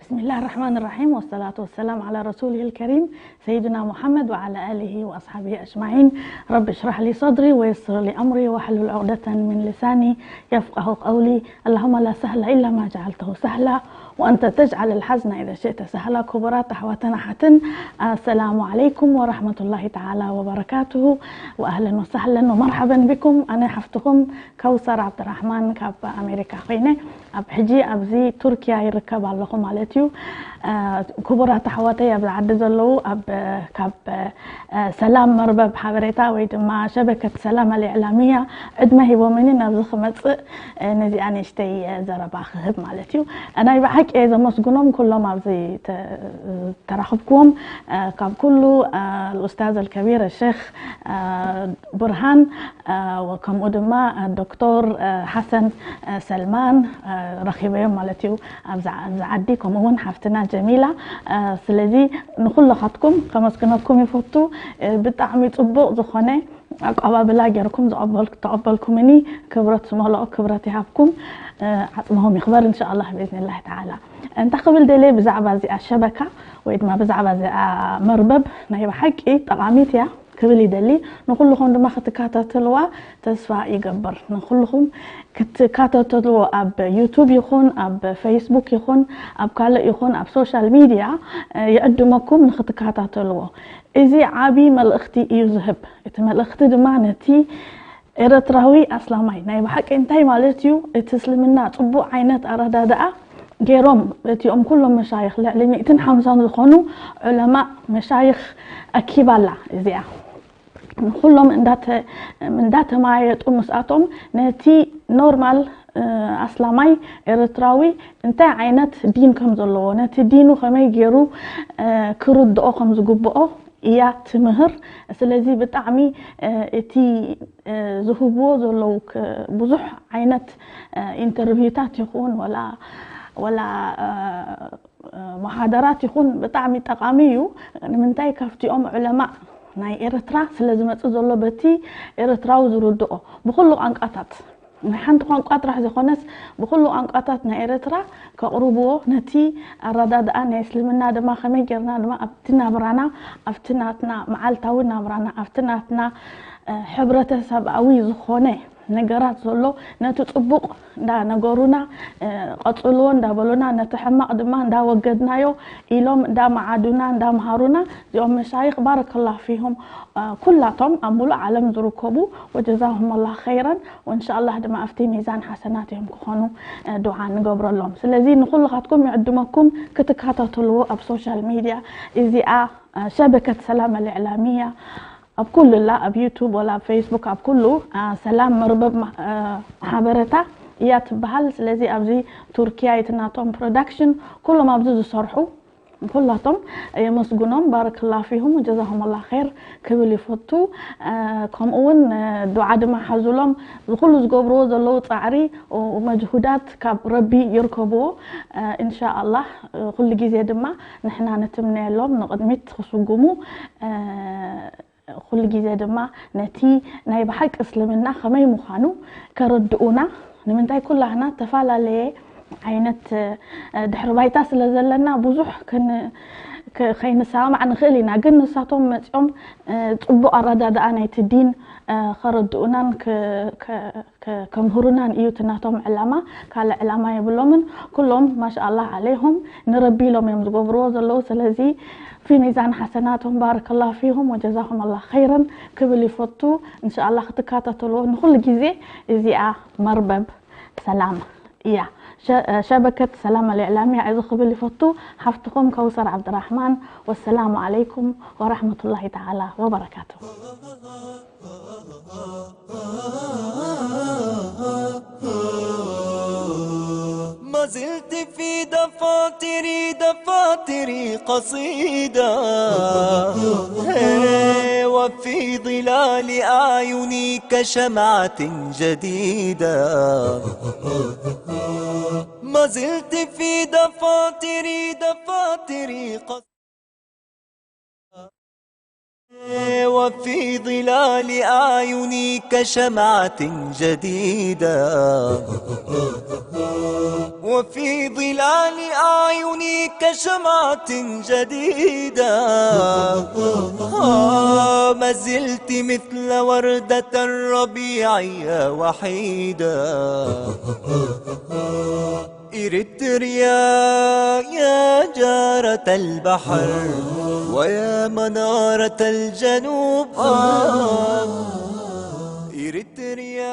بسم الله الرحمن الرحيم، والصلاة والسلام على رسوله الكريم سيدنا محمد وعلى آله وأصحابه أجمعين. رب اشرح لي صدري ويسر لي أمري واحلل عقدة من لساني يفقه قولي. اللهم لا سهل إلا ما جعلته سهلا وأنت تجعل الحزن إذا شئت سهلا. ክቡራት ኣሕዋትን ኣሓትን፣ ኣሰላሙ ዓለይኩም ወራህመቱላሂ ተዓላ ወበረካቱሁ። ወኣህለን ወሳህለን ወመርሓበን ቢኩም። ኣነ ሓፍትኹም ከውሰር ዓብድራሕማን ካብ ኣሜሪካ ኮይነ፣ ኣብ ሕጂ ኣብዚ ቱርኪያ ይርከብ ኣለኹ ማለት እዩ። እ፣ ክቡራት ኣሕዋተይ ኣብዚ ዓዲ ዘለዉ፣ ኣብ፣ ካብ፣ እ፣ ሰላም መርበብ ሓበሬታ ወይ ድማ ሸበከት ሰላም ኣልእዕላሚያ ዕድመ ሂቦምኒ ናብዚ ክመጽእ፣ እ፣ ነዚኣ ንእሽተይ፣ እ፣ ዘረባ ክህብ ማለት እዩ። እ፣ ናይ ብሓቂ እየ ዘመስግኖም ኩሎም ኣብዚ ተ-፣ ተራኽብክዎም፣ እ፣ ካብ ኩሉ፣ እ፣ الأستاذ الكبير الشيخ፣ እ፣ ብርሃን፣ እ፣ ከምኡ ድማ፣ እ፣ ዶክተር፣ እ፣ ሓሰን፣ እ፣ ሰልማን፣ እ፣ ረኺበዮም ማለት እዩ። ኣብዚ ዓ-፣ ኣብዚ ዓዲ ከምኡ እውን ሓፍትና ጀሚላ። እ፣ ስለዚ ንኹልኻትኩም ከመስግነኩም ይፈቱ። እ፣ ብጣዕሚ ጽቡቕ ዝኾነ ኣቀባብላ ጌርኩም ዝቐበል-፣ ተቐበልኩምኒ ክብረት ዝመልኦ ክብረት ይሃብኩም። እ፣ ዓጽምኹም ይኽበር እንሻኣላህ ብኢዝኒላህ ተዓላ። እንታይ ክብል ደልየ ብዛዕባ እዚኣ ሸበካ ወይ ድማ ብዛዕባ እዚኣ መርበብ ናይ ብሓቂ ጠቓሚት እያ ክብል ይደሊ። ንኹልኹም ድማ ክትከታተልዋ ተስፋ ይገብር። ንኹልኹም ክትከታተልዎ ኣብ ዩቱብ ይኹን ኣብ ፌስቡክ ይኹን ኣብ ካልእ ይኹን ኣብ ሶሻል ሚድያ፣ እ፣ ይዕድመኩም ንክትከታተልዎ። እዚ ዓቢ መልእኽቲ እዩ ዝህብ። እቲ መልእኽቲ ድማ ነቲ ኤረትራዊ ኣስላማይ ናይ ብሓቂ እንታይ ማለት እዩ? እቲ እስልምና ጽቡቕ ዓይነት ኣረዳድኣ ገይሮም እቲኦም ኩሎም መሻይኽ ልዕሊ ሚእትን ሓምሳን ዝኾኑ ዑለማእ መሻይኽ ኣኪባላ እዚኣ። ንኹሎም እንዳተ-፣ እንዳተማየጡ ምስኣቶም ነቲ ኖርማል፣ እ፣ ኣስላማይ ኤረትራዊ እንታይ ዓይነት ዲን ከም ዘለዎ፣ ነቲ ዲኑ ከመይ ገይሩ፣ እ፣ ክርድኦ ከም ዝግብኦ እያ ትምህር። ስለዚ ብጣዕሚ፣ እ፣ እቲ፣ እ፣ ዝህብዎ ዘለዉ ክ-፣ ብዙሕ ዓይነት፣ እ፣ ኢንተርቪውታት ይኹን ወላ፣ ወላ፣ እ፣ እ፣ መሓደራት ይኹን ብጣዕሚ ጠቓሚ እዩ። ንምንታይ ካብቲኦም ዑለማእ ናይ ኤረትራ ስለ ዝመጽእ ዘሎ በቲ ኤረትራዊ ዝርድኦ ብኹሉ ቋንቋታት ናይ ሓንቲ ቋንቋ ጥራሕ ዘይኮነስ ብኹሉ ቋንቋታት ናይ ኤረትራ ከቕርብዎ ነቲ ኣረዳድኣ ናይ እስልምና ድማ ከመይ ጌርና ድማ ኣብቲ ናብራና ኣብቲ ናትና መዓልታዊ ናብራና ኣብቲ ናትና፣ እ፣ ሕብረተሰብኣዊ ዝኾነ ነገራት ዘሎ ነቲ ጽቡቕ እንዳነገሩና፣ እ፣ ቀጽልዎ እንዳበሉና ነቲ ሕማቕ ድማ እንዳወገድናዮ ኢሎም እንዳመዓዱና እንዳምሃሩና እዚኦም መሻይኽ ባረከላሁ ፊሁም፣ እ፣ ኩላቶም ኣብ ሙሉእ ዓለም ዝርከቡ ወጀዛሁም ኣላህ ኸይረን ወእንሻኣላህ ድማ ኣብቲ ሚዛን ሓሰናት እዮም ክኾኑ፣ እ፣ ዱዓ ንገብረሎም። ስለዚ ንኹልኻትኩም ይዕድመኩም ክትከታተልዎ ኣብ ሶሻል ሚድያ እዚኣ፣ እ፣ ሸበከት ሰላም ኣልእዕላሚያ ኣብ ኩሉ ላ ኣብ ዩቱብ ወላ ኣብ ፌስቡክ ኣብ ኩሉ፣ አ፣ ሰላም መርበብ ማ-፣ አ፣ ሓበረታ እያ ትበሃል። ስለዚ ኣብዚ ቱርኪያ እቲ ናቶም ፕሮዳክሽን ኩሎም ኣብዚ ዝሰርሑ ኩላቶም የመስግኖም። ባረከላሁ ፊሁም ወጀዛሁም ኣላህ ኸይር ክብል ይፈቱ። አ፣ ከምኡ እውን፣ አ፣ ዱዓ ድማ ሓዙሎም። ዝኹሉ ዝገብርዎ ዘለዉ ጻዕሪ፣ ኡ፣ መጅሁዳት ካብ ረቢ ይርከብዎ። አ፣ ኢንሻኣላህ፣ አ፣ ኩሉ ግዜ ድማ ንሕና ንትምነየሎም ንቕድሚት ክስጉሙ፣ አ፣ ኩሉ ግዜ ድማ ነቲ ናይ ብሓቂ እስልምና ከመይ ምዃኑ ከረድኡና፣ ንምንታይ ኩላህና ተፈላለየ ዓይነት፣ እ፣ ድሕሪ ባይታ ስለ ዘለና ብዙሕ ክን-፣ ክ-፣ ከይንሰማማዕ ንኽእል ኢና። ግን ንሳቶም መጺኦም፣ እ፣ ጽቡቕ ኣረዳድኣ ናይቲ ዲን፣ እ፣ ከረድኡናን ክ-፣ ከ-፣ ከ-፣ ከምህሩናን እዩ እቲ ናቶም ዕላማ። ካልእ ዕላማ የብሎምን። ኩሎም ማሻኣላህ ዓለይሁም ንረቢ ኢሎም እዮም ዝገብርዎ ዘለዉ። ስለዚ ፊ ሚዛን ሓሰናቶም ባረከላሁ ፊሁም ወጀዛኩም ኣላህ ኸይረን ክብል ይፈቱ። እንሻኣላህ ክትከታተልዎ ንኹሉ ግዜ እዚኣ መርበብ ሰላም እያ። ሸ-፣ ሸበከት ሰላም ኣልእዕላሚያ እዚ ክብል ይፈቱ። ሓፍትኹም ከውሰር ዓብድራሕማን። ወሰላሙ ዓለይኩም ወራሕመቱላሂ ተዓላ ወበረካቱ። ما زلت في دفاتري، دفاتري قصيدة. هي، وفي ظلال أعيني كشمعة جديدة. ما زلت في دفاتري، دفاتري قصيدة. وفي ظلال أعيني كشمعة جديدة. وفي ظلال أعيني كشمعة جديدة. آه، ما زلت مثل وردة الربيع يا وحيدة. إريتريا يا جارة البحر، ويا منارة الجنوب. آه.